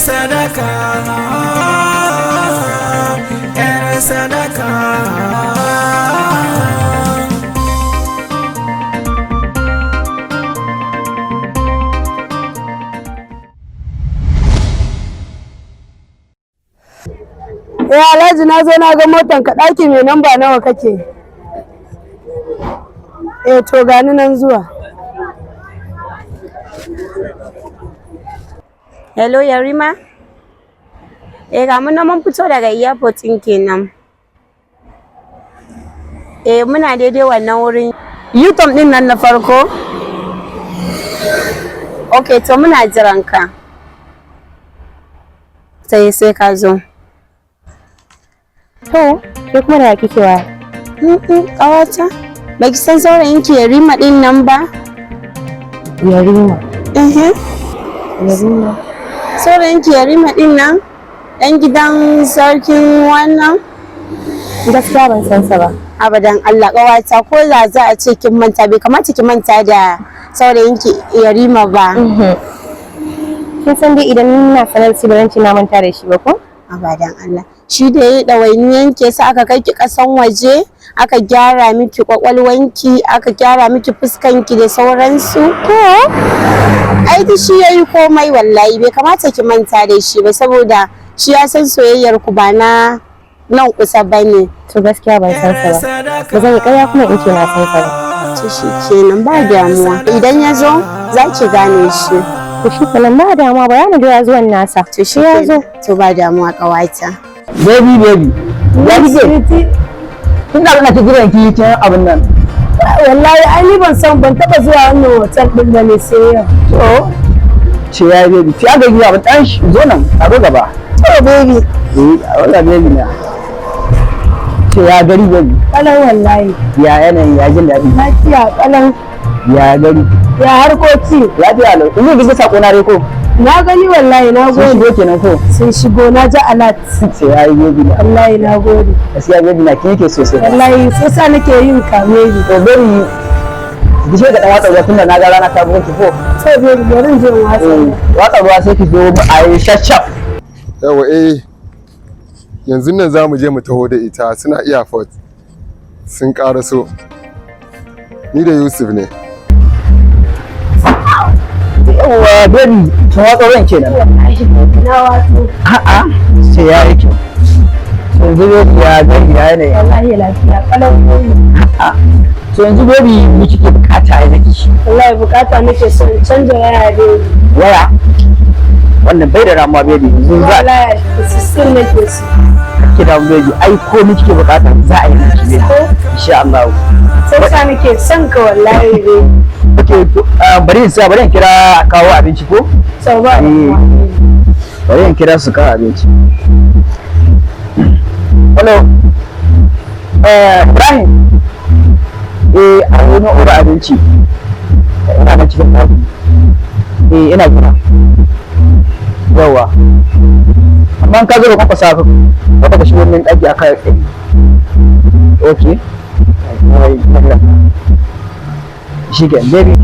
Sadaka, yar sadaka. Eh Alhaji, na zo na ga motan ka. Ɗaki mai namba nawa kake? Eh, to gani nan zuwa. Hello, Yarima? Eh, ga mu nan mun fito daga airport ɗin kenan. Eh, muna daidai wannan wurin U-turn ɗin nan na farko. Okay, to muna jiran ka. Sai ka zo. To, ke kuma da kike waya? Ƙawata. Baki san saurayin ki Yarima ɗin nan ba? Yarima. Mhm. Yarima. Saurayin ki Yarima ɗin nan? Ɗan gidan sarkin wannan? Gaskiya ban san sa ba. Abadan Allah, ƙawata, ko da za a ce kin manta, bai kamata ki manta da saurayin ki Yarima ba. Kin san dai idan ina sanar shi ba zan ce na manta da shi ba, ko? Abadan Allah. Shi da ya ɗawainiyan ke sa aka kai ki ƙasan waje, aka gyara miki ƙwaƙwalwanki, aka gyara miki fuskanki da sauransu. To, ai duk shi yayi komai wallahi, bai kamata ki manta da shi ba, saboda shi ya san soyayyar ku ba na nan kusa bane. To, gaskiya ban san sa ba. Ba zan yi ƙarya kuma in ce na san sa ba. To, shi kenan, ba damuwa. Idan ya zo za ki gane shi. To, shi kenan, ba damuwa, ba mu jira zuwan nasa. To, shi ya zo. To, ba damuwa, ƙawata. Baby, baby. Ya kike? Tun da ina ta jiran ki kin abin nan. Wallahi ai ni ban san, ban taba zuwa wannan hotel din ba ne sai yau. To, ce ya baby, ki aga giya abin dan shi zo nan, a zo gaba. To baby. Eh, a wannan baby na. Ce ya gari, baby? Kalau wallahi. Ya yanayi, ya jin daɗi? Lafiya kalau. Ya gari? Ya harkoki? Lafiya lau. In ji sako na ko? Na gani wallahi, na Sun gode. shigo kenan ko? Sun shigo, na ji alert. Ce ya yi baby na. Wallahi na gode. Gaskiya baby na, kin yake sosai. Wallahi sai sa nake yin ka, baby. To baby, ki shiga dan watsa ruwa tunda na ga rana ta buga ki ko? To baby, bari in je in watsa. Eh, watsa ruwa sai ki zo a yi shashaf. Yawa, eh, yanzu nan za mu je mu taho da ita, suna airport sun karaso. Ni da Yusuf ne. Yawwa baby, kin watsa ruwan kenan? Na watsu. A'a, sai ya yi kyau. Yanzu baby, ya gari, ya yanayi? Wallahi lafiya kalau baby. A'a. To, yanzu baby, me kike bukata ya zaki? Wallahi bukata nake so in canja waya, baby. Waya? Wannan bai da ramuwa, baby. Yanzu za Wallahi 16 nake so. ki damu, baby. Ai ko me kike bukata za a yi miki, baby. Insha Allah. Sai sa nake son ka wallahi, baby. Okay, to, bari in sa, bari in kira a kawo abinci ko? Sau ba. Eh. Bari in kira su kawo abinci. Hello. Eh, Ibrahim. Eh, a yi na ura abinci. Ina nan cikin ɗaki. Eh, ina jira. Yawa. Amma in ka zo da kwankwasa ka, ka ka shigo min ɗaki aka tsaye. Okay. Shi ke, baby.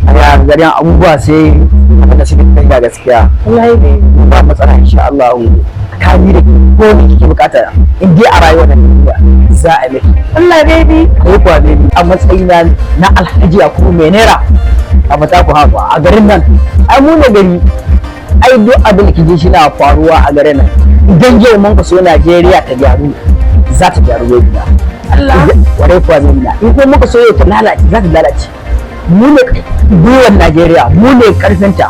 A ya garin abubuwa sai abin da suke tafiya gaskiya. Wallahi baby. Ba matsala, insha Allah. Ka ni da ko me kike bukata in dai a rayuwar nan duniya za a yi miki. Allah, baby. Ko kuwa baby, a matsayina na alhaji kuma mai naira a mataku haka a garin nan, ai mu ne gari, ai duk abin da kije shi na faruwa a garin nan, idan yau mun ka so Najeriya ta gyaru, za ta gyaru, baby na. Allah. Kwarai kuwa, baby na. In kuma muka so yau ta lalace, za ta lalace. Mu ne gwiwar Najeriya, mu ne karfinta.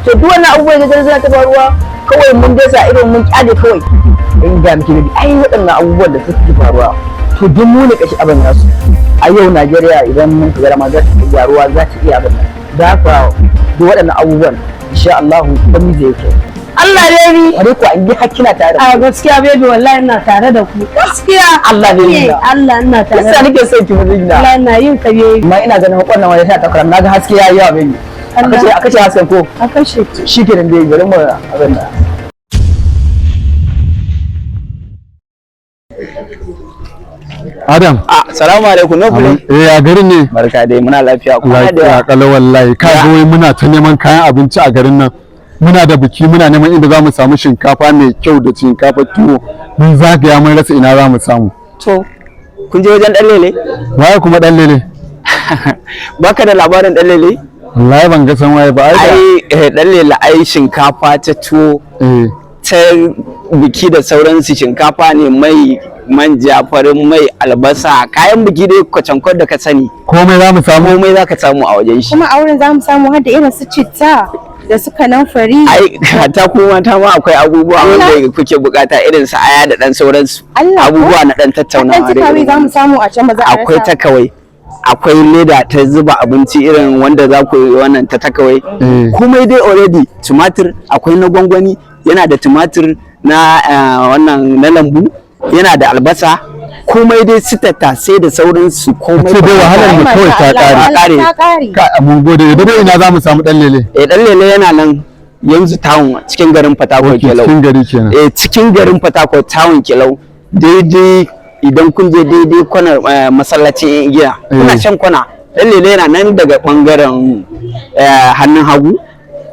To, duk wannan abubuwan da suna ta faruwa, kawai mun dasa irin mun kyale kawai. In ga miki baby, ai waɗannan abubuwan da suke faruwa, to duk mu ne kashi abin nasu. A yau Najeriya idan mun ga ma za ta iya gyaruwa, za ta iya abin nan. Da haka duk waɗannan abubuwan, insha Allah komai zai kyau. Allah, baby. Kwarai kuwa, in dai har kina tare da A gaskiya baby, wallahi ina tare da ku. Gaskiya. Allah, baby na. Allah, ina tare Yasa da ku. nake son ki mutum na. Wallahi ina yin ka, baby. Amma ina ganin wannan wani ta takura, na ga haske yayi yawa, baby. Allah. A kashe hasken ko? A kashe. Shi kenan baby, bari mu abin nan. Adam. Ah, salamu alaikum, no play. Eh, ya garin ne? Barka dai, muna lafiya, kwana da Lafiya kalau wallahi. Ka ga wai muna ta neman kayan abinci a garin nan. Muna da biki, muna neman inda za mu samu shinkafa mai kyau da shinkafa tuwo. Mun zagaya mun rasa ina za mu samu. To, kun je wajen ɗan lele? Waye kuma ɗan lele? Baka da labarin ɗan lele? Wallahi ban ga san waye ba ai. Ai ɗan lele ai shinkafa ta tuwo ta biki da sauransu, shinkafa ne, mai, manja, farin mai, albasa, kayan biki dai kwacankwar da ka sani. Komai za mu samu. Komai za ka samu a wajen shi. Kuma a wurin za mu samu har da irin su citta da su kanamfari. Ai ta kuma ta ma akwai abubuwa wanda kuke bukata, irin su aya da dan sauransu. Allah ko? Abubuwa na dan tattaunawa. Ɗan takeaway za mu samu a can, ba za a Akwai rasa. Takawai, akwai leda ta zuba abinci irin wanda za ku yi wannan ta takawai. Komai dai already, tumatir akwai na gwangwani, yana da tumatir na wannan na lambu, yana da albasa, komai dai, su tattasai da sauransu, komai. Ce dai wahalar mu kawai ta kare. Ta kare. Ka mun gode da dai. Ina za mu samu ɗan lele? Eh, dan lele yana nan yanzu town, cikin garin Fatakwal. Kelau. Cikin gari kenan. Eh, cikin garin Fatakwal town, Kelau, daidai idan kun je daidai kwanar masallacin yan igiya, kuna shan kwana, dan lele yana nan daga bangaren hannun hagu.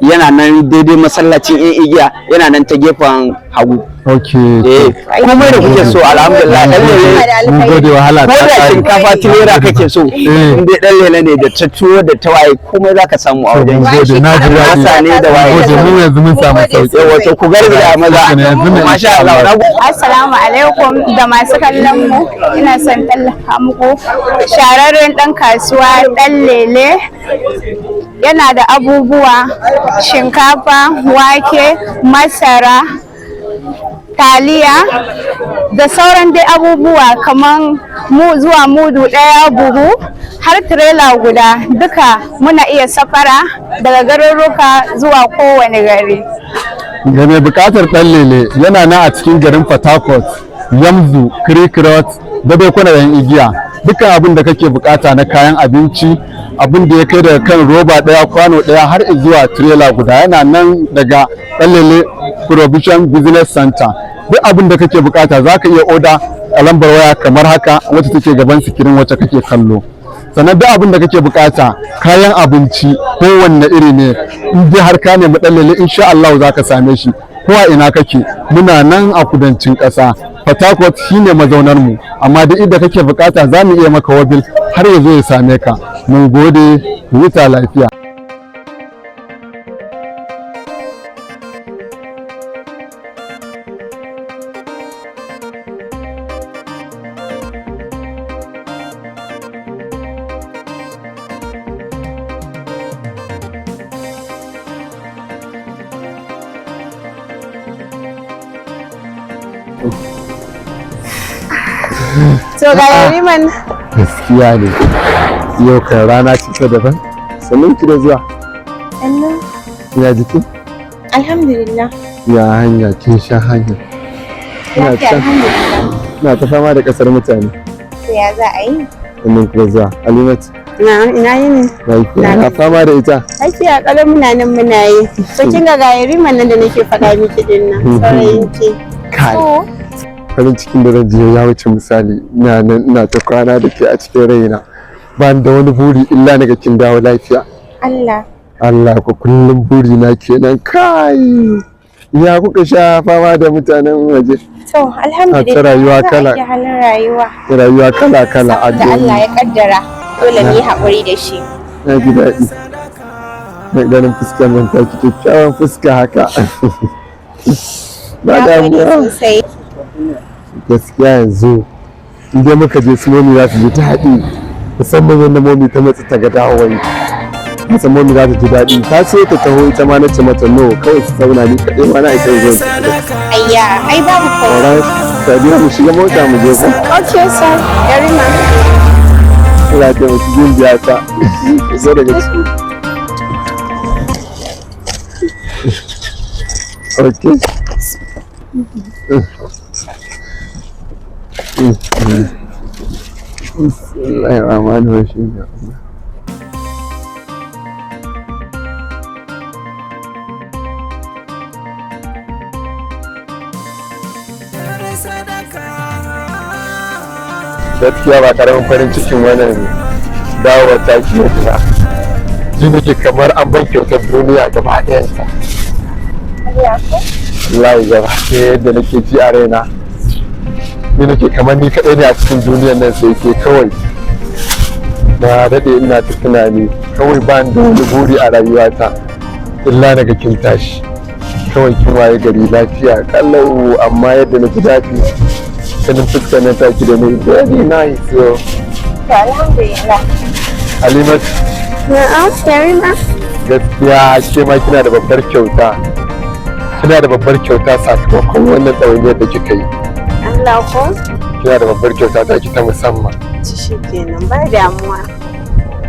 Yana nan daidai masallacin yan igiya, yana nan ta gefen hagu. Eh, komai da kuke so, alhamdulillah, dan lele. Mun gode, wahala Ko ta da kare. shinkafa tirela kake so, in dai dan lele ne, da ta tuwo da tawaye, komai zaka samu a wajen. Mun gode, na ji daɗi. Masa ne da waye. Mun gode, mu yanzu mun samu sauki. Yawa, to ku garza maza. Yanzu ne. Masha Allah, na gode. Assalamu alaikum da masu kallon mu, ina son tallafa muku shararren ɗan kasuwa ɗan lele. Yana da abubuwa: shinkafa, wake, masara, taliya da sauran dai abubuwa kaman mu zuwa mudu ɗaya, buhu, har tirela guda, duka muna iya safara daga garuruka zuwa kowane gari. Ga mai bukatar ɗan lele, yana nan a cikin garin Port Harcourt, Yamzu Creek Road, da bai kuna yan igiya. Dukkan abin da kake bukata na kayan abinci, abin da ya kai daga kan roba ɗaya, kwano ɗaya, har zuwa tirela guda, yana nan daga ɗan lele Provision Business Center. Duk abin da kake bukata za ka iya oda a lambar waya kamar haka wacce take gaban sikirin wacce kake kallo. Sannan duk abin da kake bukata kayan abinci, kowanne iri ne, in dai har ka nemi ɗan lele, insha Allah za ka same shi ko a ina kake. Muna nan a kudancin ƙasa, Port Harcourt shine mazaunar mu, amma duk inda kake bukata za mu iya maka wabil har ya zo ya same ka. Mun gode, huta lafiya. To ga Yariman. Gaskiya ne, yau kan rana ce ta daban. Sannan ki da zuwa. Ya jiki? Alhamdulillah. Ya hanya? Kin sha hanya? Ina Lafiya, can alhamdulillah. ina ta fama da kasar mutane. To ya za a yi? Sannan ki da zuwa, Alimatu. Na ina yini? Lafiya, na fama da ita. Lafiya kalau, muna nan muna yi. To kin ga ga Yariman nan da nake faɗa miki din nan, saurayin ki. Kai, farin cikin da zan ji ya wuce misali. Ina nan ina ta kwana da ke a cikin raina, ba ni da wani buri illa naga kin dawo lafiya. Allah. Allah ku, kullum buri na kenan. Kai, ya kuka sha fama da mutanen waje? To alhamdulillah. Ta rayuwa Za a kala. iya halin rayuwa. Rayuwa kala kala. Da Allah ya kaddara dole mu yi haƙuri da shi. Na ji daɗi na ganin fuskar nan ta kyakkyawan fuska haka, ba Na gode damuwa. sosai. Gaskiya yanzu idan muka je su momi za su ji daɗi, musamman yadda momi ta matsa ta ga dawowar musamman momi za ta ji daɗi. Ta ce ta taho ita ma, na ce mata no, kawai su zauna, ni kaɗai ma na isa zuwa. Ayya, ai babu komai. Alright, Sadiya, mu shiga mota mu je ko? Okay sir, Yariman. Allah ya taimaki gimbiya ta. Zo daga ciki. Okay. Bismillahirrahmanirrahim. Ya Allah. Gaskiya ba karamin farin cikin wannan dawowar taki yake ba. Ji nake kamar an ban kyautar duniya gaba ɗayanta. Lafiya ko? Wallahi gaba ɗaya yadda nake ji a raina, ni nake kamar ni kaɗai ne a cikin duniyar nan sai ke kawai. Na daɗe ina ta tunani, kawai ba ni da wani buri a rayuwata illa daga kin tashi kawai kin waye gari lafiya kalau. Amma yadda na ji daɗi ganin fuskar nan taki da ni, very nice yo. To, alhamdulillah. Halimatu. Na'am, Yarima. Gaskiya ke ma kina da babbar kyauta, kina da babbar kyauta sakamakon wannan ɗawainiyar da kika yi. Allah ko? Kina da babbar kyauta ta ki ta musamman. Ci shi kenan, ba damuwa.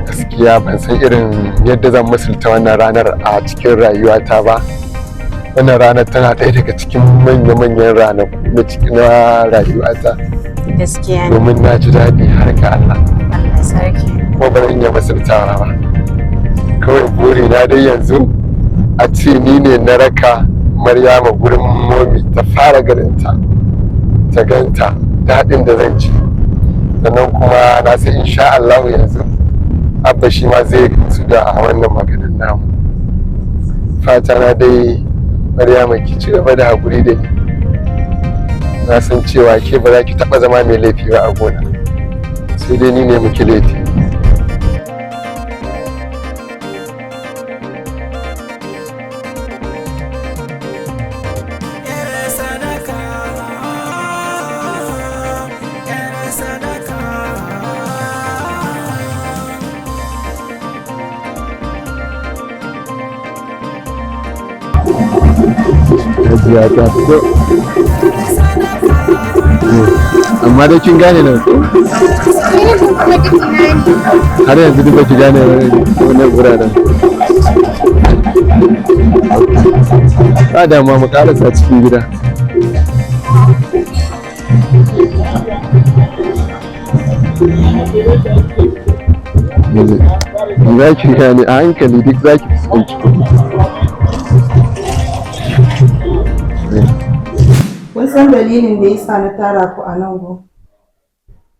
Gaskiya ban san irin yadda zan misalta wannan ranar a cikin rayuwata ba. Wannan ranar tana ɗaya daga cikin manya-manyan ranaku na cikin na rayuwata. Gaskiya ne. Domin na ji daɗi har ga Allah. Allah sarki. Kuma ba zan iya misaltawa ba. Kawai buri na dai yanzu a ce ni ne na raka Maryama gurin momi ta fara ganinta, ta ganta, daɗin da zan ci. Sannan kuma na san insha Allah yanzu Abba shi ma zai gamsu da wannan maganin namu. Fata na dai, Maryama, ki ci gaba da haƙuri da ni. Na san cewa ke ba za ki taɓa zama mai laifi ba a gona, sai dai ni ne miki laifi. Yar sadaka, yar sadaka. Hajiya ta fito. Amma dai kin gane nan ko? Har yanzu duk baki gane wannan wuraren. Ba damuwa, mu karasa cikin gida. Za ki gane a hankali, duk za ki fuskanci kuɗi. Kun san dalilin da yasa na tara ku a nan gun?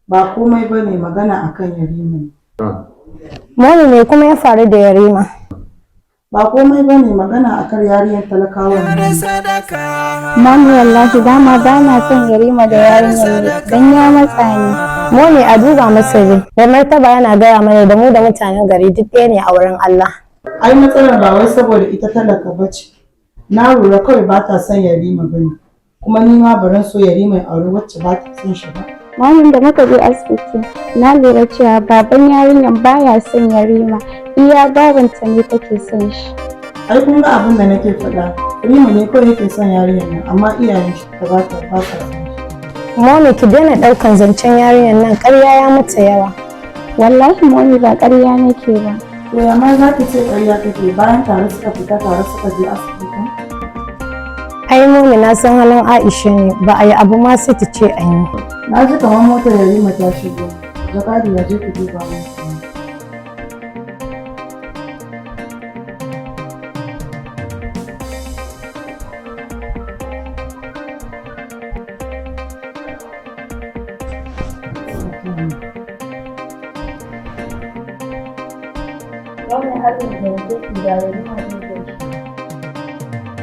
Ba komai ba ne, magana akan Yarima ne. Momi, me kuma ya faru da Yarima? Ba komai ba ne, magana akan yarinyar talakawan nan ne. Mami, wallahi dama ba na son Yarima da yarinyar ne don ya matsa ni. Momi, a duba masa dai. Mai martaba yana gaya mana da mu da mutanen gari duk ɗaya ne a wurin Allah. Ai matsalar ba wai saboda ita talaka ba ce. Na lura kawai ba ta son Yarima ba ne. Kuma ni ma baran so Yarima ya auri wacce ba ta son shi ba. Mamin, da muka je asibiti na lura cewa baban yarinyar baya son Yarima, iya babanta ne take son shi. Ai kun ga abin da nake faɗa. Rima ne kawai yake son yarinyar nan, amma iyayen shi ta ba ta son shi. Momi, ki daina ɗaukan zancen yarinyar nan, ƙarya ya mata yawa. Wallahi Momi, ba ƙarya nake ba. To ya ma za ki ce ƙarya take bayan tare suka fita, tare suka je asibitin? Ai Momi, na san halin Aisha ne, ba a yi abu ma sai ta ce an yi. Na ji kamar motar Yarima ta shigo. Jakadi, ya je ki duba mun.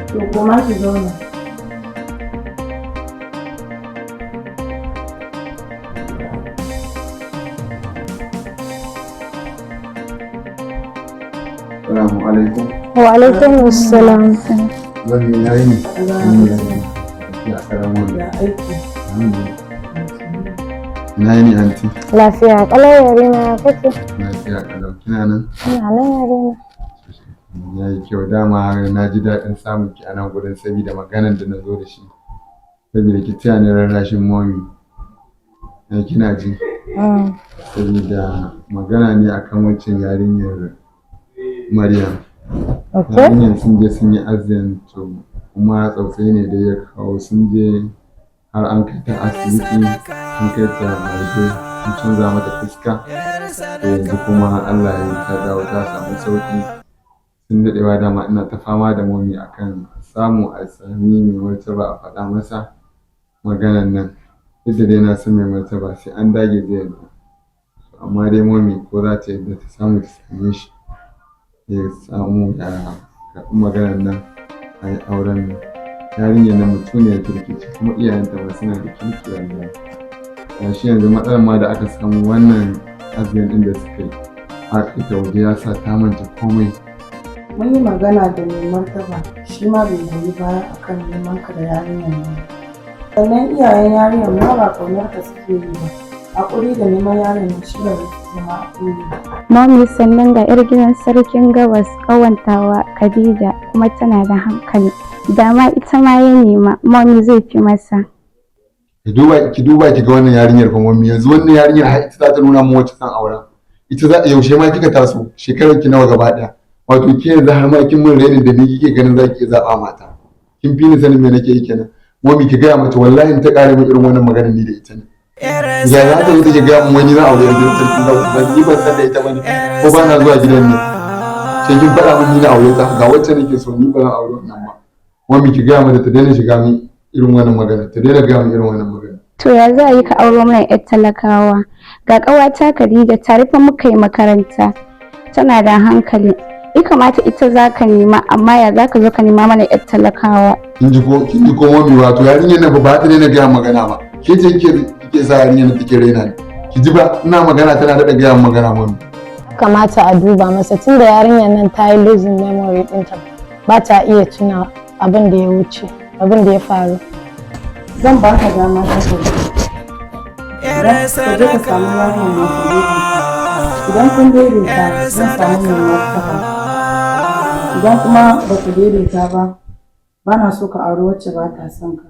To, koma ki zauna. Assalamu alaikum. Wa alaikum assalam. Zan yi yayi. Ya karamu. Ya aiki. Ina yini, anti? Lafiya kalau, Yarima, ya kake? Lafiya kalau. Kina nan? Ina nan, Yarima. Ya yi kyau. Dama na ji daɗin samun ki a nan gurin saboda maganar da na zo da shi. Saboda ki taya ni rarrashin momi. Ya kina ji? Saboda magana ne akan wancan yarinyar Maryam. Okay. Yarinyar sun je sun yi accident, to kuma tsautsayi ne da ya kawo sun je har an kai ta asibiti, an kai ta waje, an canza mata fuska. To yanzu kuma Allah ya yi ta dawo ta samu sauƙi. Sun daɗewa dama ina ta fama da momi akan samu a sami mai martaba a faɗa masa maganan nan. Duk da dai na san mai martaba sai an dage zai yarda. Amma dai momi ko za ta yarda ta samu ta same shi, ya samu ya karɓi maganan nan. A yi auren nan. Yarinyar nan mutuniyar kirki ce, kuma iyayenta ma suna da kirki wallahi. Gashi yanzu matsalar ma da aka samu, wannan accident ɗin da suka yi a ita waje, ya sa ta manta komai. Mun yi magana da mai martaba, shi ma bai goyi baya akan neman ka da yarinyar nan. Sannan iyayen yarinyar ma ba ƙaunar ka suke yi ba. Haƙuri da neman yarinyar shi ba zai zama haƙuri ba. Mami, sannan ga 'yar gidan sarkin gabas ƙawantawa Khadija, kuma tana da hankali. Dama ita ma ya nema, Mami, zai fi masa. Ki duba, ki duba, ki ga wannan yarinyar fa, mummy. Yanzu wannan yarinyar har ita za ta nuna mu wacce san aura? Ita za? Yaushe ma kika taso? Shekarar ki nawa gaba daya? Wato ke yanzu har ma kin mun rainin da ni kike ganin za ki iya zaba mata. Kin fi ni sanin me nake yi kenan. Mummy, ki gaya mata, wallahi in ta kare min irin wannan maganar, ni da ita ne. Ya za ta yi take gaya mun wani na aure gidan sarki za ku? Ni ban san da ita bane, ko ba na zuwa gidan ne? Sai kin faɗa min ni na aure ta? Ga wacce nake so, ni ba zan aure wannan ba. Mummy, ki gaya mata ta daina shiga min irin wannan magana, ta daina gaya min irin wannan magana. To ya za a yi ka auro mana 'yar talakawa? Ga ƙawata Khadija, tare fa muka yi makaranta. Tana da hankali. Ya kamata ita za ka nema, amma ya za ka zo ka nema mana 'yar talakawa? Kin ji ko? Kin ji ko, mummy? Wato yarinyar nan ba ta daina gaya magana ba. Ke ce kike sa yarinyar nan take raina ni. Ki ji ba, ina magana tana daɗa gaya min magana, mummy. Kamata a duba masa, tunda yarinyar nan ta yi losing memory ɗinta, ba ta iya tuna abin da ya wuce, abin da ya faru. Zan ba ka dama ta farko. Idan ka je ka samu yarinyar nan ku daidaita. Idan kun daidaita, zan samu mai martaba. Idan kuma ba ku daidaita ba, ba na so ka auri wacce ba ta son ka.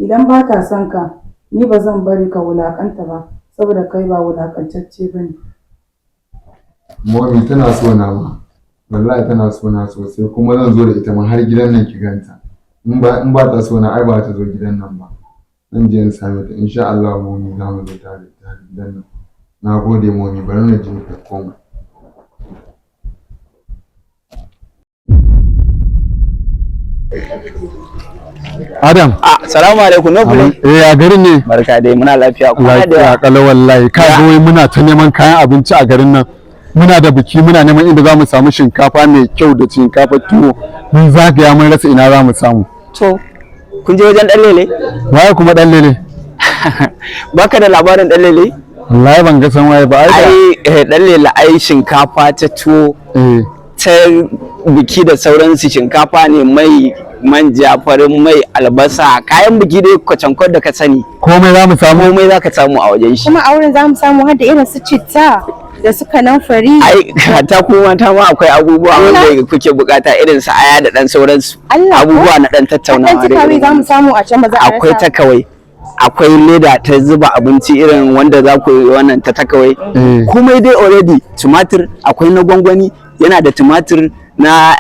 Idan ba ta son ka, ni ba zan bari ka wulaƙanta ba, saboda kai ba wulaƙantacce ba ne. Mummy, tana so na ma. Wallahi tana so na sosai, kuma zan zo da ita ma har gidan nan ki ganta. In ba ta so na, ai ba ta zo gidan nan ba. Zan je in same ta insha Allah. Mummy, za mu zo tare da har gidan nan. Na gode, mummy, bari na je ka koma. Adam. Ah, salamu alaikum, no. Eh, a garin ne. Barka dai, muna lafiya, kwana da Lafiya kalau wallahi. Ka ga wai muna ta neman kayan abinci a garin nan. Muna da biki, muna neman inda za mu samu shinkafa mai kyau da shinkafa tuwo. Mun zagaya mun rasa ina za mu samu. To, kun je wajen dan lele? Waye kuma dan lele? Baka da labarin dan lele? Wallahi ban ga san waye ba ai. Ai dan lele, ai shinkafa ta tuwo ta biki da sauransu, shinkafa ne, mai, manja, farin mai, albasa, kayan biki dai kwacankon da ka sani. Komai za mu samu? Komai za ka samu a wajen shi. Kuma a wurin za mu samu har da irin su citta da su kanamfari. Ai ta kuma ta ma akwai abubuwa wanda kuke bukata, irin su aya da dan sauransu. Allah ko? Abubuwa na dan tattaunawa Dan dai takeaway irin za mu samu a can, ba za a rasa. Akwai takeaway, akwai leda ta zuba abinci irin wanda za ku yi wannan ta takeaway. Komai dai already, tumatir akwai na gwangwani, yana da tumatir na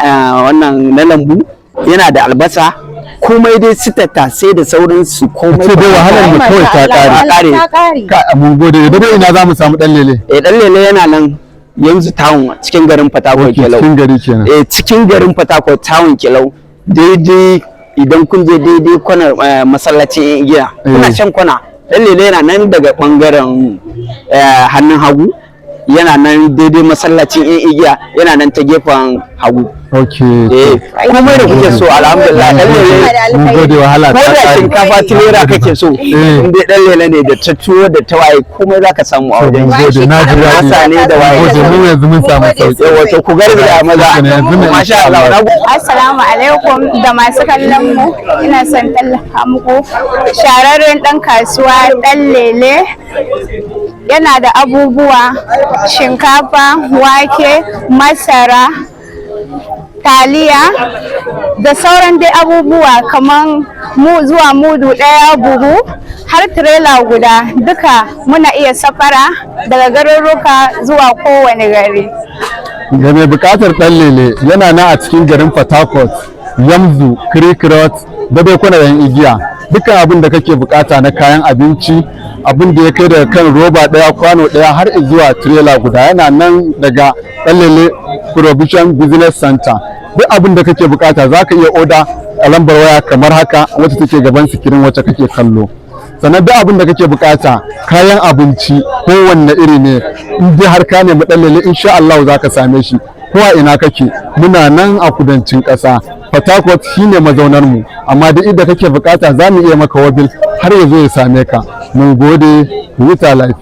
wannan na lambu, yana da albasa, komai dai, su tattasai da sauransu, komai. Ce dai wahalar mu kawai ta kare. Ta kare. Ka mun gode. Da dai ina za mu samu dan lele? Eh, dan lele yana nan yanzu town, cikin garin Fatakwal Kelau. Cikin gari kenan. Eh, cikin garin Fatakwal town, Kelau, daidai idan kun je daidai kwanar masallacin yan igiya, kuna shan kwana, dan lele yana nan daga bangaren hannun hagu. Yana nan daidai masallacin yan igiya, yana nan ta gefen hagu. Okay. Eh, komai da kuke so, alhamdulillah, dan lele. Mun gode, wahala Ko ta da kare. shinkafa tirela kake so, in dai dan lele ne, da ta tuwo da ta waye, komai zaka samu a wajen Mun gode, na ji daɗi. Masa ne da waye. Mun gode, mu yanzu mun samu sauki. Yawa, to ku garzaya maza. Yanzu ne. Masha Allah, na gode. Assalamu alaikum da masu kallon mu, ina son tallafa muku. Shahararren ɗan kasuwa ɗan lele yana da abubuwa: shinkafa, wake, masara, taliya da sauran dai abubuwa kamar mu zuwa mudu ɗaya, buhu, har tirela guda, duka muna iya safara daga garuruka zuwa kowane gari. Ga mai bukatar dan lele, yana nan a cikin garin Port Harcourt, Yamzu Creek Road, daidai kwana yan igiya. Dukkan abin da kake bukata na kayan abinci, abin da ya kai daga kan roba daya, kwano daya, har zuwa trailer guda, yana nan daga dan lele Provision Business Center. Duk abin da kake bukata zaka iya oda a lambar waya kamar haka wacce take gaban sikirin wacce kake kallo. Sannan duk abin da kake bukata kayan abinci, kowanne iri ne, in dai har ka nemi dan lele, insha Allah za ka same shi ko a ina kake. Muna nan a kudancin ƙasa. Port Harcourt shine mazaunar mu, amma duk inda kake bukata za mu iya maka waybill har ya zo ya same ka. Mun gode, huta lafiya.